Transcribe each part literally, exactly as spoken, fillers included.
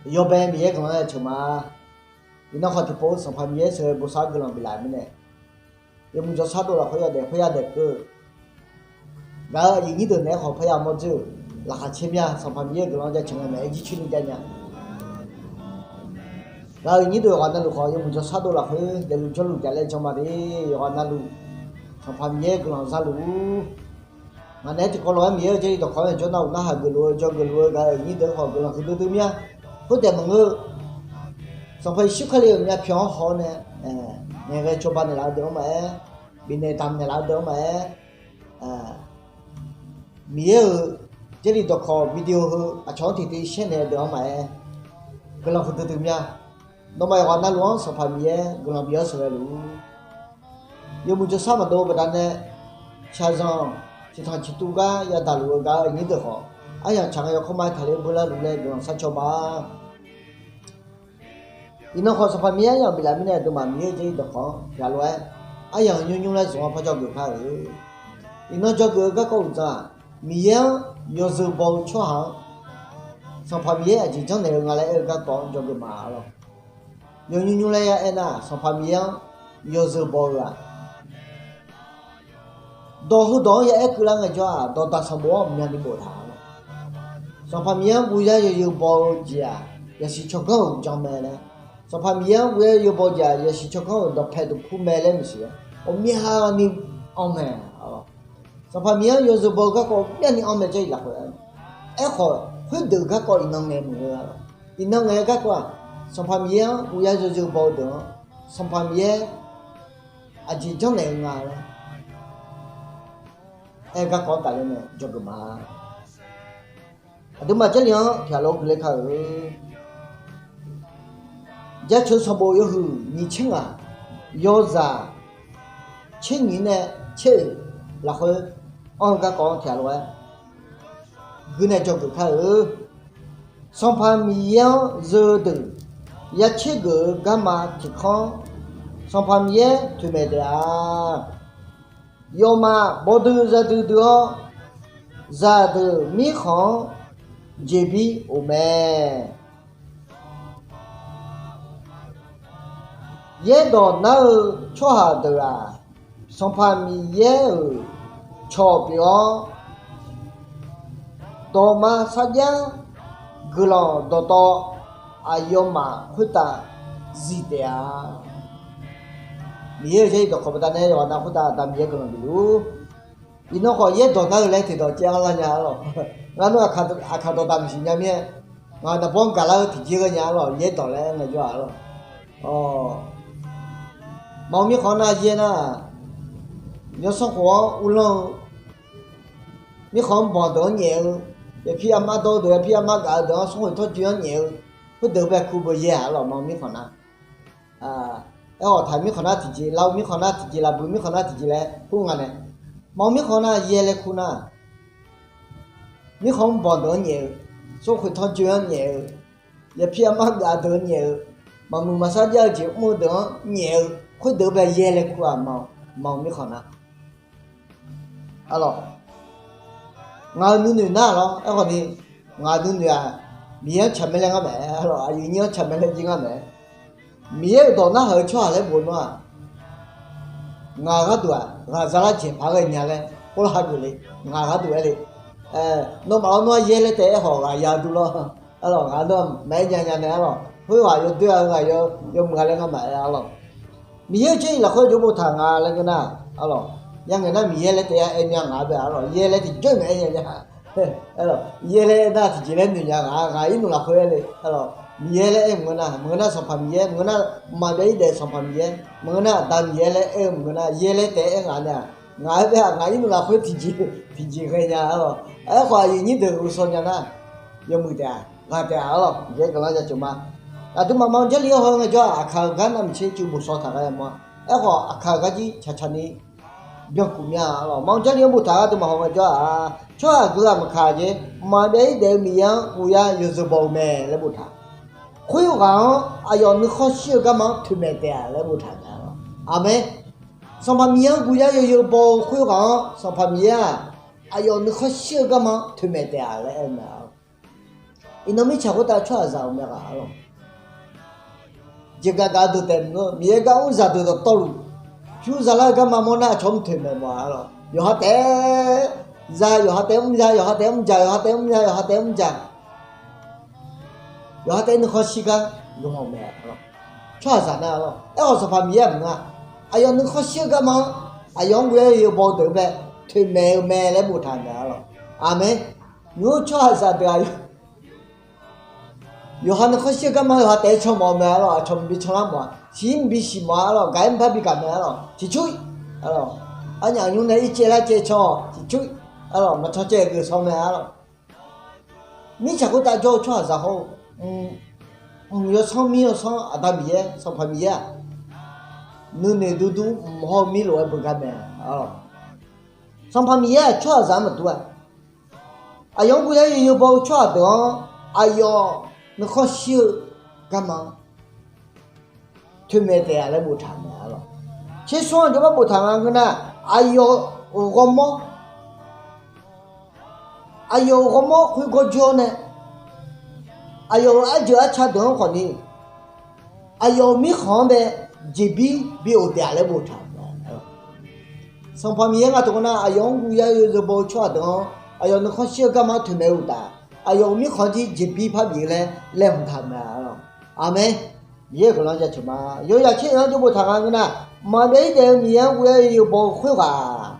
Yawbae Miqyaer guiqlanq-anr jaceuq ma. Iqnan khawf tiqpov Sanqpaq Miqyaer sheuqghae bosav-awr guiqlanq biflaf-euq mirnae, yawmuiq jawrshar dov lafkhoer yawdaef khoerya daef keuv-eu gaq-euq aqyuif nyir deuq naeq-aer khawf parya mawr dzoer-euq laqkhaq caer mir-a. Sanqpaq Miqyaer-euq guiqlanq-anr jaceuq ngae maeq-aer jircoer ni jav nya. Gaq-euq aqyuif nyir deuq yawqghaq navluf khawf yawmuiq jawrshar dov lafkhoer daefluf jawrluf jaqlaer janma de. Yawqghaq navluf Sanqpaq Miqyaer guiqlanq zaluf-ur. Ngaq naeq-aer tiqkawv lof-aer Miqyaer-euq Jarlif dawqkawq-anr jawr nar-euq narhaq geuflof-eu jawrgeuf lof-eu gaq-euq aqyuif nyir deuq khawf guiqlanq huiqdui dui mir-a. Khoertaef maqngeur, Sanqpaq Yeqsur Kali-euq myavpyawq-anr haw-awr nae ngaeqghae cawba naeqlaf-eu deuq-anr maqaer, bifnaeq damq naeqlaf-eu deuq-anr maqaer, Miqyaer-euq Jarlif dawqkawq video heu aqcawq-anr tiqtiv shaer naeq-eu deuq-anr maqaer, guiqlanq huiqdui dui mir-a. Nawmaf yawqghaq navluf-anr Sanqpaq Miqyaer guiqlanq bif-awr sheuqghae luf-ur. Yawmuiq jawrshar maqdov baqdanae shaqzanq ciqtanq ciqtuv gar yadaq luf-eu gaq-euq aqyuif nyir deuq khawf, aryamq tsaq ngae yawkawr ma-aer taqler beular luf laer guiqlanq sharcaw ma. Iqnan khawf Sanqpaq Miqyaer aryamq biflaf mirnae aqduimaf Miqyaer-euq Jarlif dawqkawq-anr yaq lof-aer aryamq nymr nymr laer zmq-awr par jawrgeuf kar-eu. Iqnan jawrgeuf-eu garkawv uqdzan-aq, Miqyaer-anr yawzeu baw-eu tsawrhaq-anr Sanqpaq Miqyaer aqjeq janrnaeq-eu nga laer aer-eu garkawv-anr jawrgeuf ma lawq. Yawnymr nymr laer ya aernar, Sanqpaq Miqyaer-anr yawzeu baw-eu-aq, dawq heudawq-anr ya aer keuvlar ngaejawr-aq, dawqdaq sanqbof-anr myavni boftaq-a lawq. Sanqpaq Miqyaer-anr guvyar yawzeu baw-eu jeq-aq, yasiq tsawrganr-euq jan mae laer, Sanqpaq Miqyaer-anr guvyar yawzeu baw jeq-aq, yasiq tsawrganr-euq dawqpae dawqpur mae laer maqsiq-aer, ghawqmyani anr mae. Sanqpaq Miqyaer-anr yawzeu baw-eu garkawv myavni anr mae Jarlif lafkhoer-a. Aerkhawf khoerdeuq garkawv iqnan ngae maqngeur-a lawq. Iqnan ngae-eu garkawv-aq, Sanqpaq Miqyaer-anr guvyar yawzeu baw-eu deuq-anr, Sanqpaq Miqyaer aqjeq janrnaeq-eu nga laer aer-eu garkawv-anr tafler nae jawrgeuf ma. Aqduimaf Jarlif-anr pyaqlof-aer guiqler kar-eu. Jaceuq sanqbof yawhuiq nyiq tser ngaq, yawzaq tser nyiq nae tser-euq lafkhoer anr-eu garkawv-anr pyaqlof-aer guiqnaeq jawrgeuf kar-eu. Sanqpaq Miqyaer-anr zeu-eu deuq ya tsergeuf-eu garma tiq kanr, Sanqpaq Miqyaer toeqmaeq taef-a. Yawmaf bawdui zadui dui-awr, zaqdeuq mirkhanq-anr jeqbir of mae. Yaerdawq nar-eu tsawrhaq deuq-aq, Sanqpaq Miqyaer-euq cawq pyeuf-awr, dawqma sarjax guiqlanq dawqtawv aqyawfmaf khoertav zif taef-a. Miqyaer-euq Jarlif dawqkawq baqdanae yawqghaq nav khoertav Aqda Miqyaer guiqlanq bif luf-ur. Iqnan khawf yaerdawq nar-eu laer tiqdawq caev-anr lar nya-a lawq. Ngar nar aqkaq dawqdaq maqsiq nya mir-aer, ngaq naqbawr-anr gaqlar-eu tiqjeq ghae nya-a lawq, yaerdawq laer aer ngaejawr-a lawq. Maqmr mirkhanq nar yaer nar, yawsanr khof-anr uvlanr-eu, mirkhanq-anr banq deuq-anr nyaef-eu, yapir armar dawr-eu deuq, yapir armar gaf-eu deuq-anr, sanrkhoeq tanrjoe-anr nyaef-eu, khoerdeuq bae ku beu yaer-a lawq, maqmr mirkhanq nar. Aerkhawf taq mirkhanq nar tiqjeq, lavmr mirkhanq nar tiqjeq, lafbuiq mirkhanq nar tiqjeq laer kur nga nae, maqmr mirkhanq nar yaer laer kur nar, mirkhanq-anr banq deuq-anr nyaef-eu, sanrkhoeq tanrjoe-anr nyaef-eu, yapir armar gaf deuq-anr nyaef-eu, maqmuiq maqsar jar-eu jeq mr-eu deuq-anr nyaef-eu, khoerdeuq bae yaer laer kur-aq, maqmr mirkhanq nar. Arlawq, ngaq-euq nuinoeq nar lawr. Aerkhawf ni, ngaq-euq nuinoeq-aq, Miqyaer-anr tsaq mae laer ngar maeq-aer, arlawq, aqyuif nyir-anr tsaq mae laer jir ngar maeq-aer. Miqyaer-euq dawq narhaq-eu tsawrhaq laer bof-eu nar-aq, ngaq gharduq-aq ghaqzaq lar jeq paq-aer ghae nya laer khoerlof hageuf le. Ngaq gharduq aer le. Nawmaf-awr nawr-aer yaer laer taef-aer khawf ghaq ya dur lawr. Arlawq, ngaq-anr nawr maqaer nya nya nae arlawq, khoerghaq yawdoer-a-eu ghaq yawmuiq-a laer ngar maqaer arlawq. Miqyaer-euq Jarlif lafkhoer jawr boftaq nga laer ngeur nar, arlawq, ya ngaeq nar Miqyaer laer taef-aer aer mya ngaq-a bae arlawq, yaer laer tiqjawr-iq maqaer nya nya. Yaer laer aer nar tiqjeq laer noeq nya ngaq, ngaq irnmq lafkhoer aer le. Arlawq, Miqyaer laer aer maqngeur nar, maqngeur nar Sanqpaq Miqyaer, maqngeur nar mqmaq byav ir daef-eu Sanqpaq Miqyaer, maqngeur nar Aqda Miqyaer laer aer-eu maqngeur nar, yaer laer taef-aer aer ngaq nae-aq, ngaq-aer bae-aq ngaq irnmq lafkhoer tiqjeq, tiqjeq ghae nya arlawq. Aerkhawf aqyuif nyir deuq ghovshaw nya nar, yawmuiq taef-aq, ghaq taef-aq arlawq, Miqyaer guiqlanq-anr jaceuq ma. Aqduimaf maqanr Jarlif-anr haw ngaejawr-aq, aqkaq-euq gar navmaqtser cuv bof shaw taq ghae-a ma. Aerkhawf aqkaq-euq gar jir caqcaq ni byankuf mya arlawq. Maqanr Jarlif-anr boftaq-a aqduimaf haw ngaejawr-aq, tsawrhaq guiqghaq maqkaq jeq, mqmaq byav ir daef-eu Miqyaer-anr ghof yar yawzeu baw-eu mae laer boftaq. Khoerghaq-anr aqyawf nuikhanr shir-eu garma-anr toeqmaeq taef-a laer boftaq nya arlawq. Aqmeq. Sanqpaq Miqyaer-anr ghof yar yawzeu baw-eu khoerghaq-anr Sanqpaq Miqyaer-aq, aqyawf nuikhanr shir-eu garma-anr toeqmaeq taef-a laer aer-eu mae arlawq. Iqnan mirtsaq khoertav tsawrhaqzaq-euq myav ghaq arlawq. Jeqgaf gaf deuq taef maqngeur, Miqyaer gar mr zaqdeuq dawqtawvluf, pyur zalar-eu garma mawr nar aqcawq mr toeqmaeq mawf-a arlawq. Yawqha taef-aer za, yawqha taef-aer mr za, yawqha taef-aer mr dzaq, yawqha taef-aer mr za, yawqha taef-aer mr dzaq. Yawqha taef-aer nuikhanr shir gar guiqlanq mae arlawq. Tsawrhaqzaq nar arlawq. Aerkhawf Sanqpaq Miqyaer-aq maqngeur-a. Aqyawf nuikhanr shir-eu garma-anr aqyawf-anr ghoe-aer yawbaw deuq-anr bae toeqmaeq-eu mae laer boftaq-euq mae arlawq. Aqmeq. Nymq-mr tsawrhaqzaq deuq aqyawf yawqha nuikhanr shir-eu garma yawqha taef-aer can mawf-eu mae arlawq. Aqcawq maqbi canlar mawf-a. Siqir maqbi siq mawf-a arlawq. Gaq-aer maqpar bi gaq mae arlawq. Tiqcur arlawq. Arnyaf nymr nae ircaev lar caev can-awq. Tiqcur arlawq. Maqcan caev geuf shaw mae arlawq. Mirtsaq khoertav jawr-eu tsawrhaqzaq hawr-eu, mq yawsanr mir yawsanr Aqda Miqyaer, Sanqpaq Miqyaer-aq, nuinoeq durdur mq hawr-eu mir lof-aer beugar mae. Sanqpaq Miqyaer-aq tsawrhaqzaq-anr maqdur-a. Aqyawf-anr ghoe-aer yawbaw-eu tsawrhaq deuq-anr aqyawf nuikhanr shir-eu garma-anr toeqmaeq taef-a laer boftaq-euq mae arlawq. Tser smr-anr jawrgar boftaq nga ngeur nar, aqyawf-euq ghawrmawr, aqyawf-euq ghawrmawr khoergawr jawr nae, aqyawf-euq arjeuq arca deuq-anr khawfni, aqyawf-euq mirkhanq-anr bae jeqbir bi of taef-a laer boftaq-euq mae. Sanqpaq Miqyaer nga taq-eu nar, aqyawf-anr ghoe-aer yawzeu baw-eu tsawrhaq deuq-anr aqyawf nuikhanr shir-eu garma-anr toeqmaeq uqtaf, aqyawf-euq mirkhanq jir jeqbir parbif-eu laer laeqhmq taq-euq mae arlawq. Aqmeq. Miqyaer-euq guiqlanq jaceuq ma. Yawzaq tser-anr jawr boftaq nga ngeur nar, maqbyav-ir daef-eu Miqyaer-anr ghoe-aer yawbaw-eu khoerghaq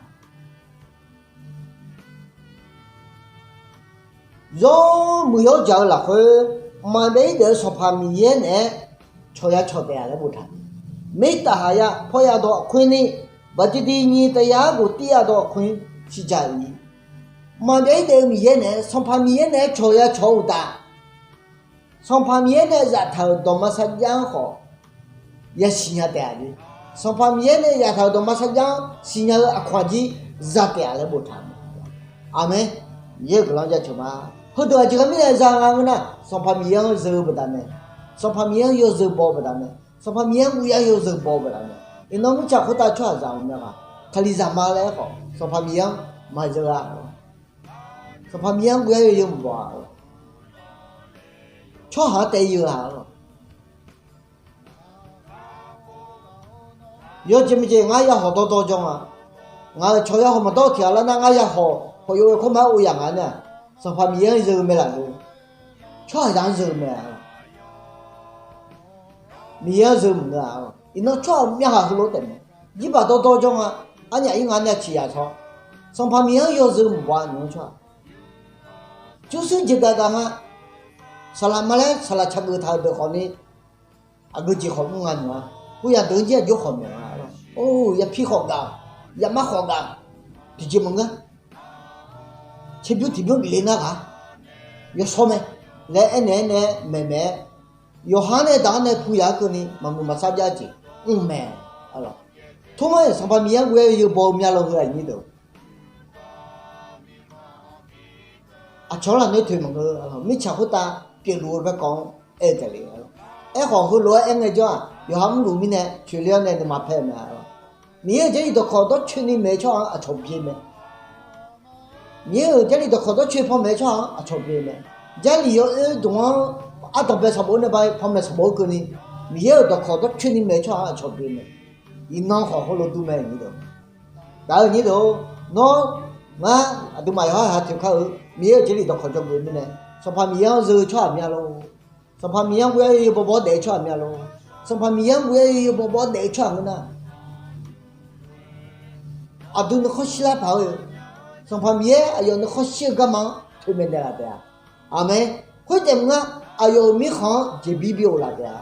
Yawmuiq yawdzaq-eu lafkhoer, maqbyav-ir daef-eu Sanqpaq Miqyaer naeq-aer cawq ya cawq taef-a laer boftaq. Mirtaf haq ya pawr ya dawv khoer ni, baqdiqdiq nyiq taf ya argof tir ya dawv khoer shirdzaq-ir. Maqbyav-ir daef-eu Miqyaer naeq-aer, Sanqpaq Miqyaer naeq-aer cawq ya cawq-eu uqtaf, Sanqpaq Miqyaer nae zaftaq-euq dawqma sarjax-anr khawf yasiq nya taef-a jeq. Sanqpaq Miqyaer nae zaftaq-euq dawqma sarjax-anr siqnya-eu aqkawq-aq jir za taef-a laer boftaq-euq mae. Aqmeq. Miqyaer-euq guiqlanq jaceuq ma. Heudeuq aqjeq gar mirnae za nga ngeur nar, Sanqpaq Miqyaer-anr zeu-eu baqdanae, Sanqpaq Miqyaer-anr yawzeu baw-eu baqdanae, Sanqpaq Miqyaer-anr ghoe-aer yawzeu baw-eu baqdanae, iqnan mirtsaq khoertav tsawrhaqzaq-euq myav ghaq Kalizaq ma laer khawf Sanqpaq Miqyaer-anr maqzeu-a. Sanqpaq Miqyaer-anr ghoe-aer yawzeu maqbaw-a. Tsawrhaq-anr taef yeu-a. Yawjeq maqjeq ngar ya hawq dawrdawr jawr nga. Ngaq-euq cawq ya hawq maqdawr tiq ghaq lar nar, ngar ya hawq hawq yov-eu kawrma-aer ov yaq nga nar, Sanqpaq Miqyaer-anr zeu mae laf-eu. Tsawrhaqzaq-anr zeu mae. Miqyaer-anr zeu maqngeur-a. Iqnan tsawrhaq myav ghaq heulof taef mae. Jirbaq dawrdawr jawr nga. Arnyaf ir nga nar ciq yaq tawr, Sanqpaq Miqyaer-anr yawzeu maqbaw-a. Nymq-mr tsawrhaq, pyurshuir jeqgaf gaf nga. Saqlaq ma laer saqlaq tsaq geuf taq-euq deuq khawfni, aqgeu jeq khawf mr nga nymq-a. Khoeryaq deuq-anr jir aqjox khawf maeq nga. Or, yapir khawf gaf, yamar khawf gaf, tiqjeq maqngeur. Tserbymr tiqbymr bif le nar ghaq yawshawr mae laer aernaeq aernaeq-aer maeqmaeq-aer, yawqha-anr nae daq-anr nae pu yaq-aer keuvni maqmuiq maqsar jav-eu jeq mr mae. Tormar-iq Sanqpaq Miqyaer-anr ghoe-aer yawbaw-eu myav law heu aqnyir deuq, aqcawq-anr lafnoer toeq maqngeur. Mirtsaq khoertav pyeufluf-eu garkawv-anr aer-eu taef le. Aerkhawf heulof-aer aerngae jawr-aq, yawqha mrluf mirnae coeqle-awr nae nuima paer-eu mae. Miqyaer-euq Jarlif dawqkawq dawrcoeni maeq-eu tsawrhaq-anr aqcawq byae mae. Miqyaer-euq Jarlif dawqkawq dawrcoeni panmaeq-eu tsawrhaq-anr aqcawq byae mae. Jarlif yawoer dmq-anr ardanqbae sanqbof nae ba panmaeq sanqbof-aer keuvni, Miqyaer-euq dawqkawq dawrcoeni maeq-eu tsawrhaq-anr aqcawq byae mae. Iqnan khawf heulof dur mae. Gaq-eu nyir deuq-or, nawr ngar aqduimaf yawqhar ha toeq kar-eu Miqyaer-euq Jarlif dawqkawq jawrgeuf-eu mirnae, Sanqpaq Miqyaer-anr zeu-eu tsawrhaq myav lor. Sanqpaq Miqyaer-anr ghoe-aer yawbaw baw-awr daef-eu tsawrhaq myav lor. Sanqpaq Miqyaer-anr ghoe-aer yawbaw baw-awr daef-eu tsawrhaq ngeur nar, aqdui nuikhanr shirlar paq-aer, Sanqpaq Miqyaer aqyawf nuikhanr shir-eu garma-anr toeqmaeq naeqlaf taef-a. Aqmeq. Khoertaef maqngeur, aqyawf-euq mirkhanq-anr jeqbir bi of laf taef-a.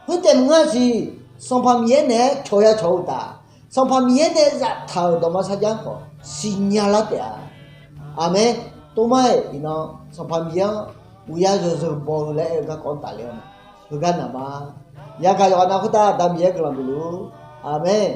Khoertaef maqngeur siq, Sanqpaq Miqyaer naeq-aer cawq ya cawq-eu uqtaf, Sanqpaq Miqyaer nae zaftaq-euq dawqma sarjax-anr khawf siqnya lar taef-a. Aqmeq. Tormar-iq iqnan Sanqpaq Miqyaer-anr uqyar yawzeu baw-eu laer aer-eu garkawv-anr tafler-awr nae, heugar naq ma. Yagaq yawqghaq nav khoertav Aqda Miqyaer guiqlanq bif luf-ur. Aqmeq.